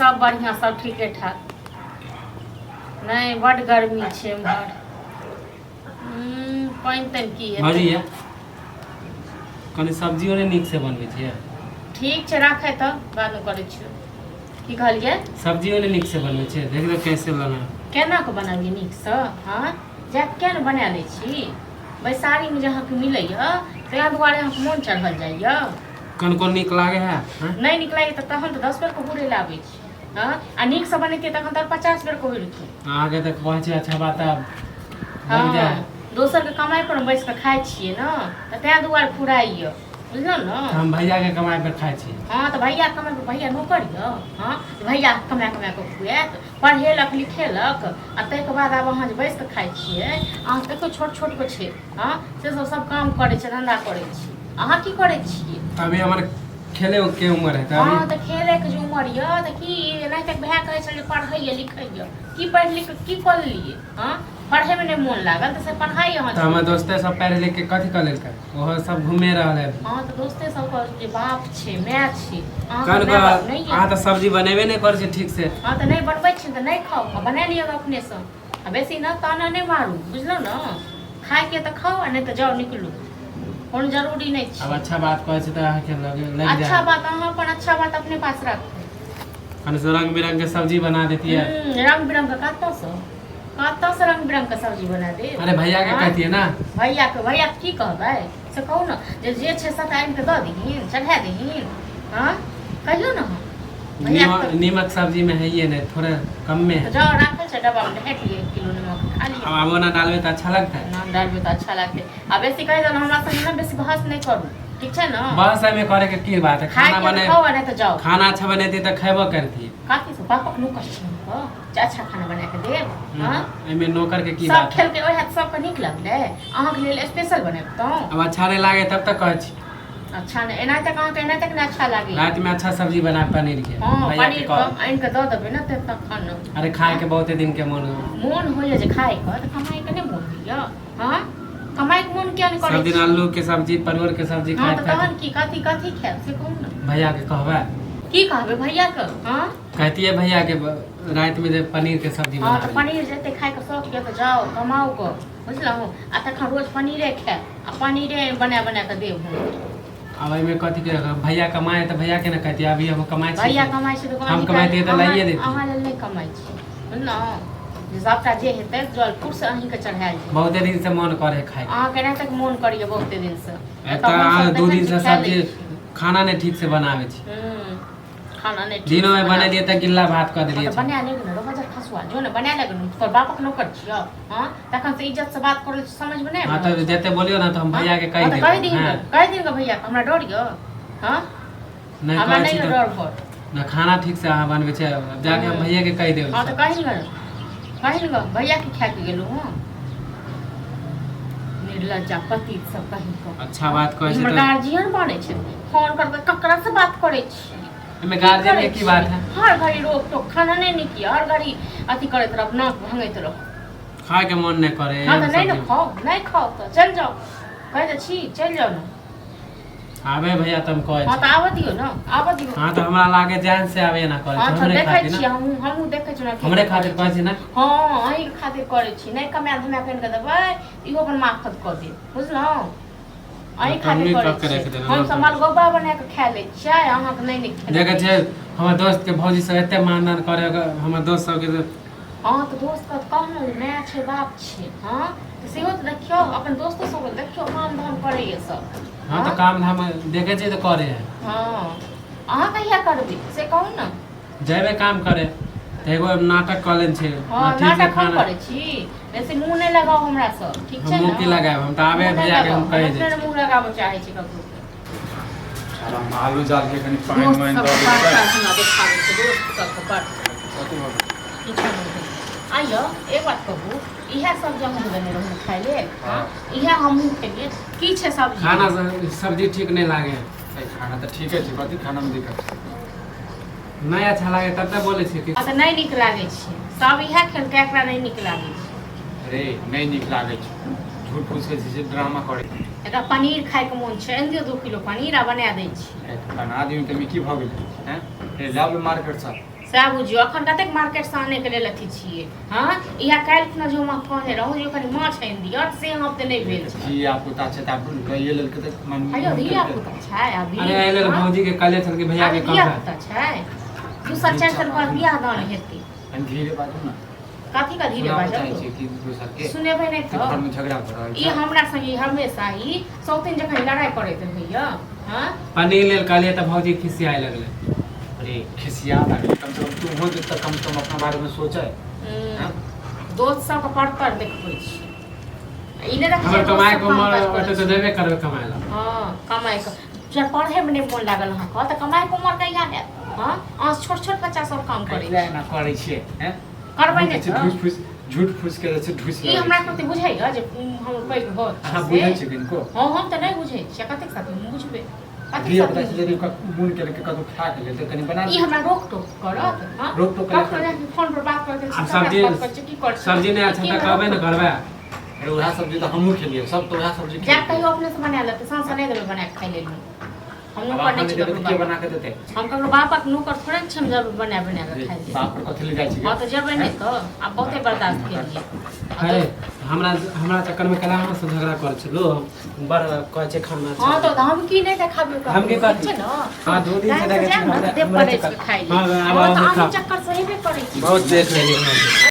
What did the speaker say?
सब बढ़िआँ, सब ठीके ठाक। नहि, बड्ड गर्मी छै एम्हर। पानि तानि की हेतै? भौजी ये, कनि सब्जियो नहि नीक से बनबै छियै। ठीक छै, राखै तऽ बादमे करै छियौ। की कहलियै? सब्जियो नहि नीक से बनबै छियै, देख देख कैसे बना। केना कऽ बनाबियै नीकसँ? हँ, जा किया ने बना लै छी? बैसारीमे जे अहाँके मिलैए, ताहि दुआरे अहाँके मोन चढ़ल जाइए। कनको नीक लागे है, हँ? नहि नीक लागै तऽ तहन तऽ 10 बेर कऽ हुरै लए आबै छी। हँ, आ नीकसँ बनेतियै तखन तऽ 50 बेर कऽ हुरतै। अहाँके तऽ कहै छै अच्छा बात आब लग जाए। हँ, दोसरके कमाइ पर बैस कऽ खाइ छियै ने, तऽ ताहि दुआरे फुराइए, बुझलहुँ ने? हम भैयाके कमाइ पर खाइ छी। हँ, तऽ भैया कमाइ पर, भैया नौकर यऽ? हँ, भैया कमा कमा कऽ खुआएत, पढ़ेलक लिखेलक, आ ताहिके बाद आब अहाँ जे बैस कऽ खाइ छियै। अहाँ देखियौ, छोट छोट कऽ छै। हँ, से सब सब काम करै छै, धन्धा करै छै। अहाँ की करै छियै? अभी हमर खेले के उम्र है तऽ हँ अभी तऽ खेलैके जे उमर यऽ तऽ की एनाहिते भाय कहै छलै जे पढ़ैए लिखैए? की पढ़ि लिख कऽ की कऽ लेलियै? हँ, पढ़ैमे नहि मोन लागल तऽ से पढ़ाइ अहाँ तऽ हमर दोस्ते सब पढ़ि लिख के कथी कऽ लेलकै? ओहो सब घूमे रहल है अभी। हँ, तऽ दोस्ते सबके जे बाप छै, माय छै, अहाँके कन माय बाप नहि अहाँ यऽ? तऽ सब्जी बनेबे नहि करै छी ठीक से। हँ, तऽ नहि बनबै छी तऽ नहि खाउ, आ बना लिअ अपनेसँ। आ बेसी ने ताना नहि मारू, बुझलहुँ ने? खायके तऽ खाउ, आ नहि तऽ जाउ, निकलू, कोनो जरूरी नहि अब छै। अच्छा बात कहै छी तऽ अहाँके लगे लागि अच्छा जाए। बात अहाँ अपन अच्छा बात अपने पास राखू। कनि से रंग बिरंग के सब्जी बना देतियै। रंग बिरंग के कतऽसँ, कतऽसँ रंग बिरंग के सब्जी बना देब? अरे, भैया के आँय? कहतियै ने। भैयाके, भैयाके की कहबै से कहू ने, जे जे छै सभटा आनि कऽ दऽ दहीन, चढ़ा दहीन। हँ, कहियौ ने अहाँ भैयाके। नीमक नीमक सब्जी में है ये नहीं, थोड़ा कम में तऽ है। जाउ, राखल छै डब्बामे, ढाँटि लिअ, 1 किलो नमक खा लिअ। अब आबो ना डालबे तऽ अच्छा लगता है। नाम डालबै तऽ अच्छा लगतै। आ बेसी कहि देलहुँ, हमरा संगे ने बेसी बहस नहि करू, ठीक छै ने? बस, एहिमे करे के की बात है? खाना खायके बने तऽ खाउ, आ नहि तऽ जाउ। खाना अच्छा बनेती तऽ खेबो करती। कथी से बापक नौकर छी हम जे अच्छा खाना बना कऽ देब? हँ? एहिमे नौकर के की सब बात है? खेलकै, ओएह सबके नीक लगलै? अहाँके लेल स्पेशल बनेबतहुँ? अब अच्छा नहीं लागे तब तक कहै छी। अच्छा नहि, एना तक अहाँके एना तक नहि अच्छा लागै। रात में अच्छा सब्जी बना पनीर के। हँ, भैया के पनीर कह। के आनि कऽ दऽ देबै ने तऽ तखन। अरे, खाए के बहुते दिन के मन हो। मोन होइए जे खायके, तऽ कमाइके नहि मोन होइए? हँ, कमाइके मोन किया नहि करै सब दिन छी? आलू के सब्जी, परवल के सब्जी हँ, खाइत तऽ खाइत। तहन की कथी कथी खायब से कहू ने। भैया के कहबै। की कहबै भैयाके? हँ? कहतियै भैया के रात में जे पनीर के सब्जी हँ, बना तऽ देली। पनीर जते खायके शौक यऽ तऽ जाउ, कमाउ कऽ, बुझलहुँ? आ तखन रोज पनीरे खायब आ पनीरे बना बना कऽ देब हम। आब एहिमे कथी के? भैया कमाए तऽ भैया के ने कहतियै। अभी हम कमाइ छी। भैया कमाइ छै तऽ हम कमाइतियै तऽ लाइए देतियै। अहाँ लेल नहि कमाइ छी, बुझलहुँ? जे सभटा जे हेतै, जल फूट अहीँके चढ़ायल जाय। बहुते दिन से मन करे है खाए के। अहाँके एना तक मोन करैए बहुते दिनसँ। एक तऽ अहाँ 2 दिन से सब्जी खाना नहि ठीक से बनाबै छी। खाना नहि ठीक दिनो से में बनाबै। बनेलियै तऽ गिल्ला भात कऽ हँ, देलियै। तऽ बना लेब ने, रोज खसुआ जो ने बना लेब ने। तोर बापक नौकर छियौ? हँ, तखन से इज्जत से बात करल समझमे नहि हँ, आबि तऽ रहल छौ? जते बोलियौ ने तऽ हम भैया के कहि हँ, तऽ कहि देब। दही। हँ। कहि दिन भैया के, हमरा डर यऽ? हँ? नहि हमरा कहै नहि छी यऽ तऽ डर भर। ने खाना ठीक से अहाँ बनबै छै, जाके हम भैया के कहि देब। हँ, तऽ कही ने, कही ने भैया के खा के गेलहुँ हँ, निर्लज्जा पति सब कहीं कऽ। अच्छा बात कहै छै हमर तऽ गार्जियन बनै छै, फोन करबै, ककरा से बात करै छी? एहिमे गार्जियन के की बात है? हर घड़ी रोक टोक, खाना नहि नीक यऽ, हर घड़ी अथी करैत रहब, नाक भंगैत रहब। खाय के मन नहि करे। हँ, तऽ नहि ने खाउ, नहि खाउ तऽ चलि जाउ, कहै तऽ छी, चलि जाउ ने। आबे भैया तऽ हम कहै हँ, तऽ छी। आबऽ दियौ ने, आबऽ दियौ। हँ, तऽ हमरा लागे जान से आबे एना करै हँ, छै। तऽ हमरे देखै खातिर छियै ने। हमहूँ, हमहूँ देखै छी ने की हमरे खातिर करै कहै छी ने। हँ, अहीँके खातिर करै छी। नहि कमाए धमाए कऽ आनि कऽ देबै, इहो अपन माफत कऽ देब, बुझलहुँ? अहीं खातिर कमी करै कऽ के छियै। राखि देलहुँ। हम सब मलगोबा बना कऽ खा लै छियै, अहाँके नहि नीक खेनाइ। देखै छियै, हमर दोस्त के भौजी सब एते मानदान करे, हमर दोस्त सबके तऽ हँ, तऽ दोस्तके तऽ कहलहुँ जे माय छै, बाप छै। हँ, तऽ सेहो तऽ देखियौ, अपन दोस्तो सबके देखियौ, काम धाम करैए सब। हँ, तऽ काम धाम देखै छियै तऽ करे है। हँ, अहाँ कहिया करबै से कहू ने। जेबै काम करे तऽ एगो नाटक कऽ लेने छै। हँ, ठीक से नाटक हम खाना करै छी? बेसी मुँह नहि लगाउ हमरासँ, ठीक हम छै मुँह ने? की लगायब? हम तऽ आबे मुँह नहि भैया के लगाउ। हम कहि हम दै अपने छी। मुँह लगाबऽ चाहै छी ककरो। साला आलू जाल के कनि पानि दोस्त वानि सबके दऽ बड़ देबै। हमरा देखाबै छै दोस्त सबके बड़। कथी भऽ गेल? किछो नहि भेल। आइयो एक बात कहू, इएह सब जे अहूँ देने रहूँ खाइ लेल? हँ, इएह हमहूँ खेलियै। की छै सब्जी? खाना सब्जी ठीक नहि लागे है। ए, खाना तऽ ठीके छै, कथी खानामे दिक्कत छै? नहि अच्छा लागे तब तऽ बोलै छियै कि हँ, तऽ नहि नीक लागै छै, सब इएह खेलकै, एकरा नहि नीक लागै छै। अरे, नहि नीक लागै छै, झूठ फूस के जे छै ड्रामा करै। एकरा पनीर खायके मोन छै, आनि दियौ 2 किलो पनीर आ बना दै छी। ए, तऽ बना दियौ तऽ की भऽ गेलै? हैं, रे, लाउ मार्केटसँ। सएह बुझियौ। अखन कतेक मार्केटसँ आनैके लेल अथी छियै। हँ, इएह काल्हि खुना जे हम अहाँ कहने रहौं जे कनि माछ आनि दिअ, से हम तऽ नहि भेल छै। धिया पुता छै तऽ आब लइए लेलकै तऽ मन अयो धिया पुता छै अभी? अरे एहि लेल हँ? भौजी के कहले छल कि भैया के अभी धिया कहबै। पुता छै, 2 साल 4 साल बाद बियाह दान हेतै। कनि धीरे बाजू ने। कथी का धीरे सुनाबऽ बाजब? चाहै छियै कि दोसर के सुनेबै नहि तऽ तऽ घरमे झगड़ा भऽ रहल ई छै। हमरा संगे हमेशा ई सौतिन जखन लड़ाइ करैत रहैया। हँ। पनीर लेल कहलियै तऽ भौजी खिसियाए लगलै। अरे खिसिया लागलै, कम से कम तू हो तऽ कम से कम अपना बारेमे सोचै। हम्म, दोस्त सबके परतर देखबै छी, ई नहि देखै हमर छियै दोस्त कमाइ सब के काम उमर काज करै ओते तऽ छै। देबे करबै कमाइ लए। हँ, कमाइ के जब पढ़ैमे नहि मोन लागल अहाँके तऽ कमाइ के उमर कहिया हैत? हँ, अहाँ छोट छोट बच्चा सब काम करै कथी लए छै। एना करै छियै हैं? करबै नहि छै तऽ झूठ फूस, झूठ फूस के जे छै ढूस। ई हमरा कते बुझैया जे हमर पैघ होत अहाँ से? बुझै छियै किनको? हँ, हम तऽ नहि बुझै छियै। कतेक साथ हम बुझबै? कतेक धिया साथ पुता छै, यदि ओकर मोन केलकै कतहु खाके लेल तऽ कनि बना ई हमरा रोक टोक करत? हँ? रोक टोक करै। कखनो जाके फोन पर बात करैत आब छी, सब्जी बात करै छी, की करै छी? सब्जी नहि अच्छा की तऽ हमरा कहबै ने रोक टोक? करबै। अरे उएह सब्जी तऽ हमहूँ खेलियै, सब तऽ उएह सब्जी जा खेलियै। कहियो अपने से बना लेतै, साँझ से नहि देबै बना के खाइ लेल। हम आब नौकर अहाँ नहि नहि छी देबै ककरो तऽ के बाप। बना कऽ देतै? हम ककरो बापक नौकर थोड़े ने छी, हम जब बना बना कऽ खाइ लेब। बाप पर कथी लए जाइ छी? हँ, तऽ जेबै नहि तऽ? आब बहुते बर्दाश्त केलियै। है हमरा हमरा चक्करमे कला अहाँ से झगड़ा करै छलू, बड़ कहै छै खाना। हँ, तऽ हम की नहि देखाबियौ ककरो? हम की ठीक छै ने? हँ, 2 दिन से टाइम से देखै जायब ने छी तऽ देब हमरा पड़ै चक्कर। छै खाइ हँ, लेल। आब हँ, तऽ अहाँ अहूँ खाउ। चक्कर से हेबे करै छै। बहुत देख लेलियै अहाँके।